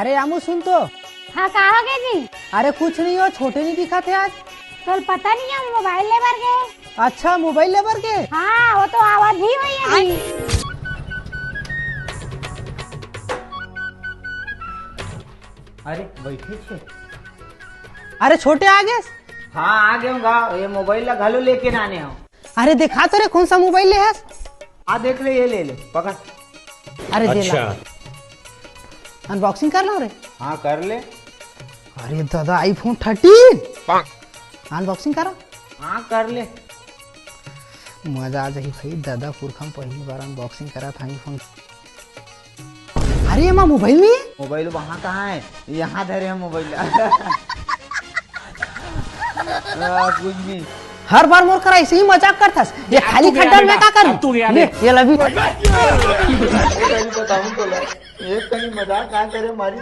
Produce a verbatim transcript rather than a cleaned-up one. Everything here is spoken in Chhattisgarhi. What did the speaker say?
अरे रामू, सुन तो। हाँ, का हो गया जी? अरे कुछ नहीं हो, छोटे नहीं दिखा थे आज। तो पता नहीं है, मोबाइल ले बर गए। अच्छा, मोबाइल ले बर गए? हाँ, वो तो आवाज ही हुई है अभी। अरे बैठे छे। अरे छोटे आ गए? हाँ, आ गए हूँ गा। ये मोबाइल ला घलो लेके ना आने हो। अरे दिखा तो रे, कौन सा मोबाइल ले हस? आ देख ले, ये ले ले, पकड़। अरे दे ला। अच्छा। अनबॉक्सिंग कर लो रे। हाँ, कर ले। अरे दादा, iPhone thirteen। अनबॉक्सिंग करो। हाँ, कर ले। मजा आ जाही भाई, दादा पुरखा में पहली बार अनबॉक्सिंग करा था iPhone। अरे, एमा मोबाइल नहीं है? मोबाइल वहाँ कहाँ है? यहाँ धरे हैं मोबाइल। आ, कुछ नहीं। हर बार मोर करा ऐसे ही मजाक करथस। ये खाली खड्डा में का करूं? ले, ये लवी। अरे, बताऊं तो ला। एक कहीं मजाक ना करे, मारी।